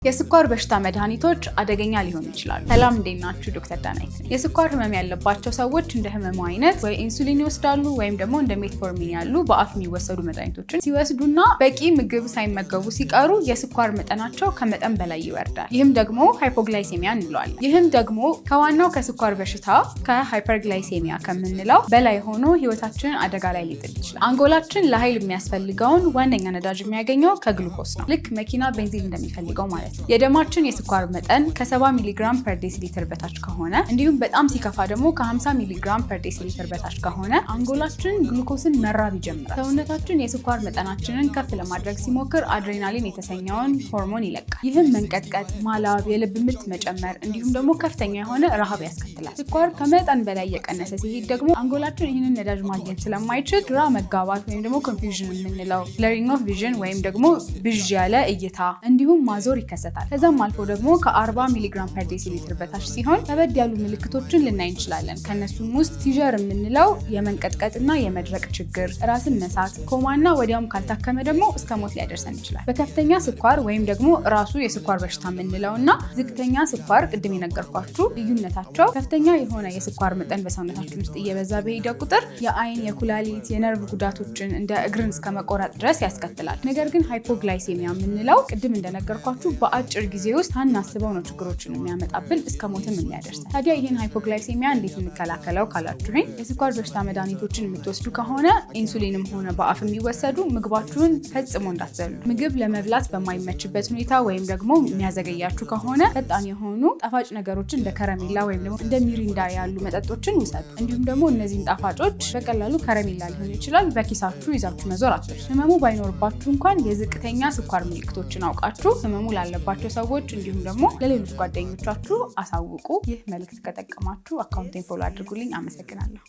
የስኳር በሽታ መድኃኒቶች አደገኛ ሊሆኑ ይችላሉ። ሰላም፣ እንዴት ናችሁ? ዶክተር ዳናይት ነኝ። የስኳር ህመም ያለባቸው ሰዎች እንደ ህመሙ አይነት ወይ ኢንሱሊን ይወስዳሉ ወይም ደግሞ እንደ metformin ያሉ በአፍ የሚወሰዱ መድኃኒቶችን ሲወስዱና በቂ ምግብ ሳይመገቡ ሲቀሩ የስኳር መጠናቸው ከመጠን በላይ ይወርዳል። ይህም ደግሞ hypoglycemia እንለዋለን። ይህም ደግሞ ከዋናው ከስኳር በሽታ ከ hyperglycemia ከምንለው በላይ ሆኖ ህይወታችንን አደጋ ላይ ሊጥል ይችላል። አንጎላችን ለኃይል የሚያስፈልገውን ዋነኛ ነዳጅ የሚያገኘው ከግሉኮስ ነው። ልክ መኪና ቤንዚን እንደሚፈልገው ማለት ነው። የደማችን የስኳር መጠን ከ70 milligram per deciliter በታች ከሆነ፣ እንዲሁም በጣም ሲከፋ ደግሞ ከ50 milligram per deciliter በታች ከሆነ አንጎላችን ግሉኮስን መራብ ይጀምራል። ሰውነታችን የስኳር መጠናችንን ከፍ ለማድረግ ሲሞክር አድሬናሊን የተሰኘውን ሆርሞን ይለቃል። ይህም መንቀጥቀጥ፣ ማላብ፣ የልብ ምት መጨመር እንዲሁም ደግሞ ከፍተኛ የሆነ ረሃብ ያስከትላል። ስኳር ከመጠን በላይ እየቀነሰ ሲሄድ ደግሞ አንጎላችን ይህንን ነዳጅ ማግኘት ስለማይችል ግራ መጋባት ወይም ደግሞ confusion የምንለው፣ blurring of vision ወይም ደግሞ ብዥ ያለ እይታ እንዲሁም ማዞር ይከሰታል። ከዛም አልፎ ደግሞ ከ40 milligram per deciliter በታች ሲሆን ከበድ ያሉ ምልክቶችን ልናይ እንችላለን። ከእነሱም ውስጥ seizure የምንለው የመንቀጥቀጥና የመድረቅ ችግር፣ ራስን መሳት፣ ኮማና ወዲያውም ካልታከመ ደግሞ እስከ ሞት ሊያደርሰን ይችላል። በከፍተኛ ስኳር ወይም ደግሞ ራሱ የስኳር በሽታ የምንለው እና ዝቅተኛ ስኳር ቅድም የነገርኳችሁ ልዩነታቸው ከፍተኛ የሆነ የስኳር መጠን በሰውነታችን ውስጥ እየበዛ በሄደ ቁጥር የአይን፣ የኩላሊት፣ የነርቭ ጉዳቶችን እንደ እግርን እስከ መቆረጥ ድረስ ያስከትላል። ነገር ግን hypoglycemia የምንለው ቅድም እንደነገርኳችሁ በአጭር ጊዜ ውስጥ ሳናስበው ነው ችግሮችን የሚያመጣብን፣ እስከ ሞትም የሚያደርሰን። ታዲያ ይህን hypoglycemia እንዴት እንከላከለው ካላችሁኝ፣ የስኳር በሽታ መድኃኒቶችን የምትወስዱ ከሆነ ኢንሱሊንም ሆነ በአፍ የሚወሰዱ ምግባችሁን ፈጽሞ እንዳትዘሉ። ምግብ ለመብላት በማይመችበት ሁኔታ ወይም ደግሞ የሚያዘገያችሁ ከሆነ ፈጣን የሆኑ ጣፋጭ ነገሮችን እንደ ከረሜላ ወይም ደግሞ እንደ ሚሪንዳ ያሉ መጠጦችን ውሰዱ። እንዲሁም ደግሞ እነዚህን ጣፋጮች በቀላሉ ከረሜላ ሊሆን ይችላል በኪሳችሁ ይዛችሁ መዞር አትርሱ። ህመሙ ባይኖርባችሁ እንኳን የዝቅተኛ ስኳር ምልክቶችን አውቃችሁ ህመሙ ላለባቸው ሰዎች እንዲሁም ደግሞ ለሌሎች ጓደኞቻችሁ አሳውቁ። ይህ መልእክት ከጠቀማችሁ account ኤን follow አድርጉልኝ። አመሰግናለሁ።